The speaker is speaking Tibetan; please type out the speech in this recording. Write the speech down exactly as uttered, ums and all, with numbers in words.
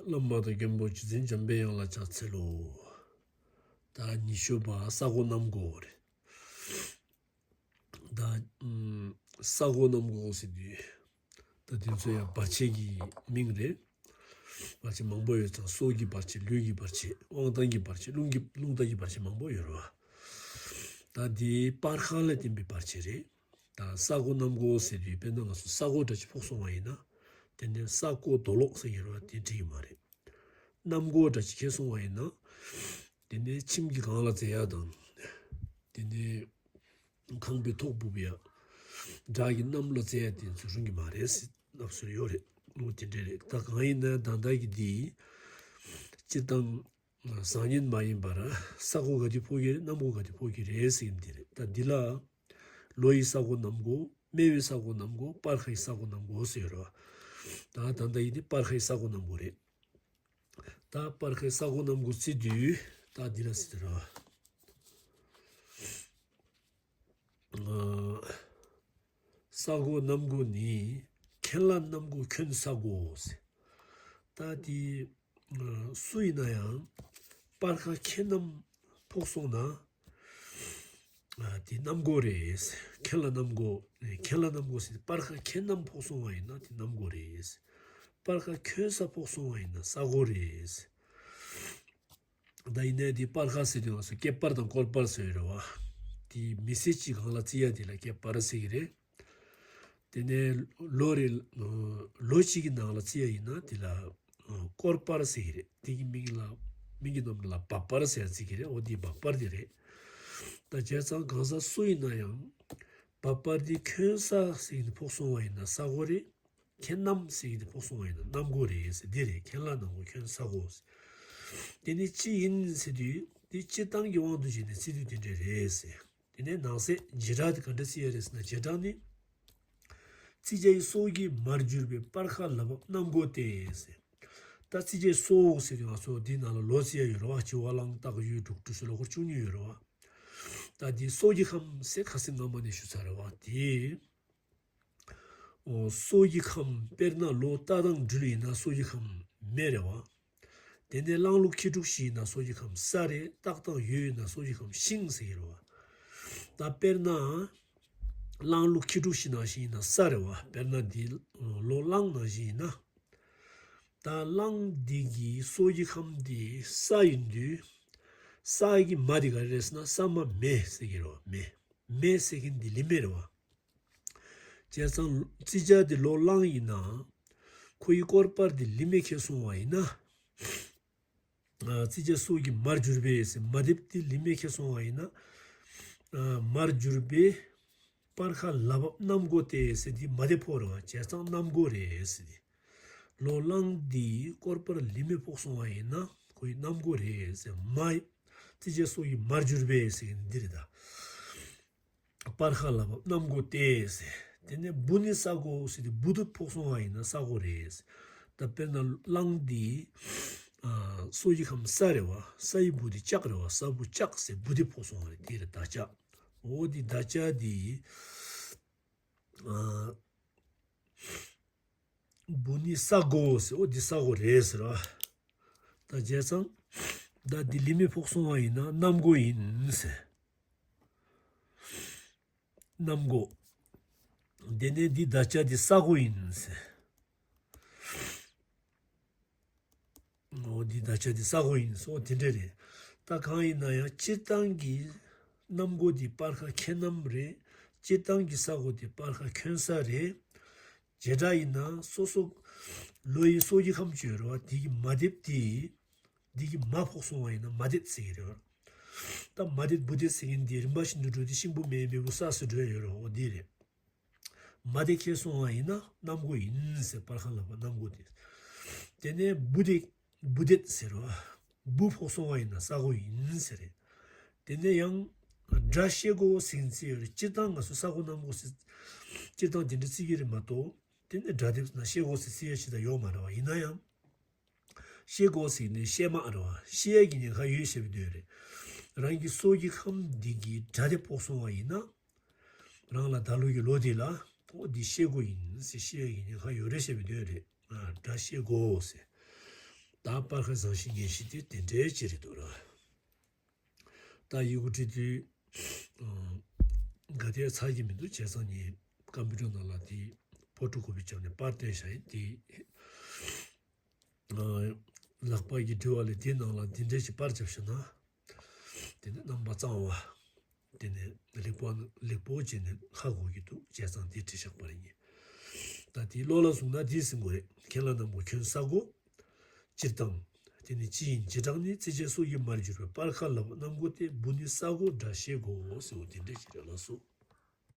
བླ་མ་དང་མགོན་པོ་རྗེ་བཙུན་འཇམ་པའི་དབྱངས་ལ་ཕྱག་འཚལ་ལོ། ད་ཉི་ཤུ་པ་ས་སྒོ་གནམ་སྒོ་རེད། ད་ཨམ་ས་སྒོ་གནམ་སྒོ་ཟེར་དུས། ད་དེ་ཚོ་ཡང་བར་ཆད་ཀྱི་མིང་རེད། བར་ཆད་མང་པོ་ཡོད་ཙང་སྲོག་གི་བར་ཆད། ལུས་ཀྱི་བར་ཆད། དབང་ཐང་གི་བར་ཆད། རླུང་གི་རླུང་རྟ་གི་བར་ཆད་མང་པོ་ཡོད་རེད་བ། ད་འདི་སྤར་ཁ་ལ་བརྟེན་པའི་བར་ཆད་རེད། ད་ས་སྒོ་གནམ་སྒོ་ཟེར་དུས་དཔེར་ན་ང་ཚོ་ས་སྒོ་འདྲ་ཅིག་ཕོག་སོང་བ་ཡིན་ན། དེ་ནས་ས་རྐོ་རྡོ་སློག་ཟེར་གྱི་རེད་བ། དེ་འགྲིག་གི་མ་རེད། གནམ་སྒོ་འདྲ་ཅིག་ཁེལ་སོང་བ་ཡིན་ན། དེ་ནས་ཁྱིམ་གྱི་སྒང་ལ་འཛེག་ཡ་དང་། དེ་ནས་ཁང་པའི་ཐོག་སྦུབ་ཡ། བྲག་གི་གནམ་ལ་འཛེག་ཡ་དེ་ཚོ་རུང་གི་མ་རེད་ཟེར་ལབ་སྲོལ་ཡོད་རེད། འོ་དེ་འདྲ་རེད། ད་གང་ཡིན་ན་ད་ལྟ་གི་འདི་སྤྱིར་བཏང་བཟང་ངན་མ་ཡིན་པར་ས་སྒོ་ག་དུས་ཕོག་གི་རེད། གནམ་སྒོ་ག་དུས་ཕོག་གི་རེད་ཟེར་གྱི་འདི་རེད། ད་འདི་ལ་ལོ་ཡི་ས་སྒོ་གནམ་སྒོ། སྨེ་བའི་ས་སྒོ་གནམ་སྒོ། སྤར་ཁ་ཡི་ས་སྒོ་གནམ་སྒོ་ཟེར་ཡོད་རེད་བ། ད་ད་ལྟ་ཡི་འདི་སྤར་ཁ་ཡི་ས་སྒོ་གནམ་སྒོ་རེད། ད་སྤར་ཁའི་ས་སྒོ་གནམ་སྒོ་བརྩི་དུས་ད་འདི་ལ་ཟེར་རོ། ཨ། ས་སྒོ་གནམ་སྒོ་ནི། ཁེན་ལ་གནམ་སྒོ་ཁྱོན་ས་སྒོ་ཟེར། ད་དེ་ཨ་སུ་ཡིན་ན་ཡང་སྤར་ཁ་ཁེན་གནམ་ཕོག་སོང་ན། ཨ་དེ་གནམ་སྒོ་རེད། ཁེན་ལ་གནམ་སྒོ། ཁེན་ལ་གནམ་སྒོ་ཟེར་སྤར་ཁ་ཁེན་གནམ་ཕོག་སོང་བ་ཡིན་ན་དེ་གནམ་སྒོ་རེད། སྤར་ཁ་ཁྱོན་ས་ཕོག་སོང་བ་ཡིན་ན་ས་སྒོ་རེད། ད་ཡིན་ནའི་དེ་སྤར་ཁ་ཟེར་དུས་ང་ཚོ་སྐེད་པར་དང་སྐོར་པར་ཟེར་རེད་བ། དེ་མི་ཚེ་གཅིག་སྒང་ལ་བརྩི་ཡ་དེ་ལ་སྐེད་པར་ཟེར་གི་རེད། དེ་ནས་ལོ་རེ་ལོ་གཅིག་གི་ནང་ལ་བརྩི་ཡ་ཡིན་ན་དེ་ལ་སྐོར་པར་ཟེར་གི་རེད། དེ་གི་མིང་ལ་མིང་གི་ནང་ལ་འབབ་པར་ཟེར་ཡ་བརྩི་གི་རེད། འོ་དེ་འབབ་པར་དེ་རེད། ད་བྱས་ཙང་གང་ཟག་སུ་ཡིན་ན་ཡང་འབབ་པར་དེ་ཁྱོན་ས་ཟེར་གི་ནི་ཕོག་སོང་བ་ཡིན་ན་ས་སྒོ་རེད། ཁེན་གནམ་ཟེར་གི་དེ་ཕོག་སོང་བ་ཡིན་ན་གནམ་སྒོ་རེད་ཟེར། འདི་རེད། ཁེན་ལ་གནམ་སྒོ་ཁྱོན་ས་སྒོ་ཟེར། དེ་ནི་ཅི་ཡིན་ཟེར་དུས་དེ་སྤྱིར་བཏང་གི་དབང་དུ་བྱས་ནས་བརྩི་དུས་དེ་འདྲ་རེད་ཟེར། དེ་ནས་ནང་གསེས་བྱེ་བྲག་དེ་ག་འདྲ་བརྩི་ཡ་རེད་ཟེར་ན། བྱེ་བྲག་ནི། བརྩི་བྱ་ཡི་སྲོག་གི་མར་གྱུར་པའི་སྤར་ཁ་ལ་བབ་གནམ་སྒོ་སྟེ་ཟེར། ད་བརྩི་བྱའི་སྲོག་ཟེར་དུས་ང་ཚོ་འདི་ནང་ལ་ལོ་བརྩི་ཡ་ཡོད་རེད་བ། བྱི་བ་གླང་སྟག་ཡོས་འབྲུག་སྦྲུལ་སོགས་ལོ་འཁོར་བཅུ་གཉིས་ཡོད་རེད་བ། ད་འདི་སྲོག་གི་ཁམས་ཟེར་ཁ་སང་སྔ་མ་ནས་ཞུ་ཚར་རེད་བ། དེ། འོ་སྲོག་གི་ཁམས་དཔེར་ན་ལོ་རྟ་དང་སྦྲུལ་ཡིན་ན་སྲོག་གི་ཁམས་མེ་རེད་བ། དེ་ནས་གླང་ལུག་ཁྱི་འབྲུག་བཞི་ཡིན་ན་སྲོག་གི་ཁམས་ས་རེད། སྟག་དང་ཡོས་ཡིན་ན་སྲོག་གི་ཁམས་ཤིང་ཟེར་གྱི་རེད་བ། ད་དཔེར་ན་གླང་ལུག་ཁྱི་འབྲུག་བཞི་ནང་བཞིན་ཡིན་ན་ས་རེད་བ། དཔེར་ན་འདི་ལོ་གླང་ནང་བཞིན་ཡིན་ན། ད་གླང་འདི་གི་སྲོག་གི་ཁམས་འདི་ས་ཡིན་དུས། ས་ཡི་མ་འདི་ག་རེ་རེད་ཟེར་ན་ས་མ་མེ་ཟེར་གྱི་རེད་བ། མེ། མེ་ཟེར་མཁན་འདི་ལི་མེ་རེད་བ། བྱས་ཙང་བརྩི་བྱ་འདི་ལོ་གླང་ཡིན་ན། ཁོ་ཡི་སྐོར་པར་འདི་ལི་མེ་ཁེལ་སོང་བ་ཡིན་ན། ཨ་བརྩི་བྱ་སྲོག་གི་མར་གྱུར་པའི་ཟེར་མ་འདེབས་འདི་ལི་མེ་ཁེལ་སོང་བ་ཡིན་ན། ཨ་མར་གྱུར་པའི་སྤར་ཁ་ལ་བབ་གནམ་སྒོ་སྟེ་ཟེར་འདི་མ་འདེབས་ཕོག་རེད་བ། བྱས་ཙང་གནམ་སྒོ་རེད་ཟེར་འདི། ལོ་གླང་འདི་སྐོར་པར་ལི་མེ་ཕོག་སོང་བ་ཡིན་ན་ཁོ་ཡི་གནམ་སྒོ་རེད་ཟེར། མ་བརྩི་བྱ་སྲོག་གི་མར་གྱུར་པའི་ཟེར་མཁན་འདི་རེད་ད། སྤར་ཁ་ལ་བབ་གནམ་སྒོ་སྟེ་ཟེར། དེ་ནས་འབུ་ནི་ས་སྒོ་ཟེར་དུས་འབུ་དེ་ཕོག་སོང་བ་ཡིན་ན་ས་སྒོ་རེད། ད་དཔེར་ན་གླང་འདི་ཨ་སྲོག་གི་ཁམས་ས་རེད་བ། ས་ཡི་འབུ་འདི་ལྕགས་རེད་བ། ས་འབུ་ལྕགས་ཟེར་འབུ་དེ་ཕོག་སོང་བ་རེད། དེ་རེད་ད་ལྕགས། འོ་འདི་ད་ལྕགས་འདི་ཨ་འབུ་ནི་ས་སྒོ་ཟེར། འོ་འདི་ས་སྒོ་རེད་ཟེར་བ། ད་བྱས་ཙང་ད་འདི་ལི་མེ་ཕོག་སོང་བ་ཡིན་ན་གནམ་སྒོ་ཡིན་ཟེར། གནམ་སྒོ། དེ་ནས་འདི་ད་ལྕགས་འདི་ས་སྒོ་ཡིན་ཟེར། འོ་འདི་ད་ལྕགས་འདི་ས་སྒོ་ཡིན་ཟེར། འོ་དེ་འདྲ་རེད། ད་གང་ཡིན་ན་ཡང་སྤྱིར་བཏང་གི་གནམ་སྒོ་འདི་སྤར་ཁ་ཁེན་གནམ་རེད། སྤྱིར་བཏང་གི་ས་སྒོ་འདི་སྤར་ཁ་ཁྱོན་ས་རེད། བྱེ་བྲག་ཡིན་ན་སོ་སོ་ལོ་ཡི་སྲོག་གི་ཁམས་ཅིག་ཡོད་རེད་བ། དེ་གི་མ་འདེབས་དེ། འདི་གི་མ་ཕོག་སོང་བ་ཡིན་ན་མ་འདེབས་ཟེར་གྱི་རེད་བ། ད་མ་འདེབས་འབུ་འདེབས་ཟེར་མཁན་འདི་རིམ་པ་བཞིན་དུ་འགྲོ་དུས་ཤིང་འབུ་མེ་འབུ་ས་སུ་འགྲོ་ཡ་ཡོད་རེད་བ། འོ་འདི་རེད། མ་འདེབས་ཁེལ་སོང་བ་ཡིན་ན་གནམ་སྒོ་ཡིན་ཟེར། སྤར་ཁ་ལ་བབ་གནམ་སྒོ་དེ། དེ་ནས་འབུ་འདེབས་འབུ་འདེབས་ཟེར་བ། འབུ་ཕོག་སོང་བ་ཡིན་ན་ས་སྒོ་ཡིན་ཟེར་རེད། དེ་ནས་ཡང་སྒྲ་ཤེལ་སྒོ་ཟེར་མཁན་ཅིག་ཡོད་རེད། སྤྱིར་བཏང་ང་ཚོ་ས་སྒོ་གནམ་སྒོ་ཟེར། སྤྱིར་བཏང་དེ་འདྲ་བརྩི་གི་རེད་མ་གཏོགས། དེ་ནས་སྒྲ་འདེབས་ན་ཤེལ་སྒོ་ཟེར་བརྩི་ཡ་ཞིག་ད་ཡོད་མ་རེད་བ། ཡིན་ན་ཡང་། ཤེལ་སྒོ་ཟེར་ནས་གཤེད་མ་རེད་བ། གཤེད་ཡ་གི་ཉེན་ཁ་ཡོད་ཞེས་པའི་དོན་རེད། རང་གི་སྲོག་གི་ཁམས་འདི་གི་སྒྲ་དེ་ཕོག་སོང་བ་ཡིན་ན། རང་ལ་ད་ལོ་གི་ལོ་དེ་ལ་ཨོ་འདི་ཤེལ་སྒོ་ཡིན་ཟེར་བཤད་ཡ་གི་ཉེན་ཁ་ཡོད་རེད་ཞེས་པའི་དོན་རེད། ཨ་སྒྲ་ཤེལ་སྒོ་ཟེར། ད་སྤར་ཁ་བཟང་ཞིང་ངན་ཞིང་དེ་དེ་འདྲའི་ཅི་རེད་འདུག་ར། ད་ཡི་གུ་བྲིས་དུས། ཨ། ག་དེ་ཚར་གྱི་མི་འདུག་བྱས་ཙང་ངས་ཀམ་པུ་ཊར་ནང་ལ་དེ་ཕོ་ཊོ་ཀོ་པི་བརྒྱབ་ནས་པར་བསྟན་བཞག་ཡིན་དེ། ཨ། ལག་པ་གིས་འབྲི་བ་ལས་དེའི་ནང་ལ་འདི་འདྲ་ཞིག་པར་བརྒྱབ་ཤག་ན། དེ་ནས་རྣམ་པ་གཙང་བ། དེ་ནས་ལེགས་པོ་ལེགས་པོ་བྱས་ནས་ཧ་གོ་གི་འདུག་བྱས་ཙང་དེ་བྲིས་བཞག་པ་རེད། ད་དེ་བློ་ལ་བཟུང་ན་དེ་ཟིན་དགོས་རེད། ཁྱེད་ལ་རྣམས་ཀོ་ཁྱོད་ས་གོ། སྤྱིར་བཏང་། དེ་ནི་ཅི་ཡིན་ཇི་གྲངས་ནི་བརྩི་བྱའི་སྲོག་གི་མར་གྱུར་པའི་སྤར་ཁ་ལ་རྣམ་ཀོ་སྟེ་འབུ་ནི་ས་གོ་འདྲ་ཤེས་གོ་ཟེར་བ་དེ་འདྲ་ཞིག་རེད་ལགས་སོ།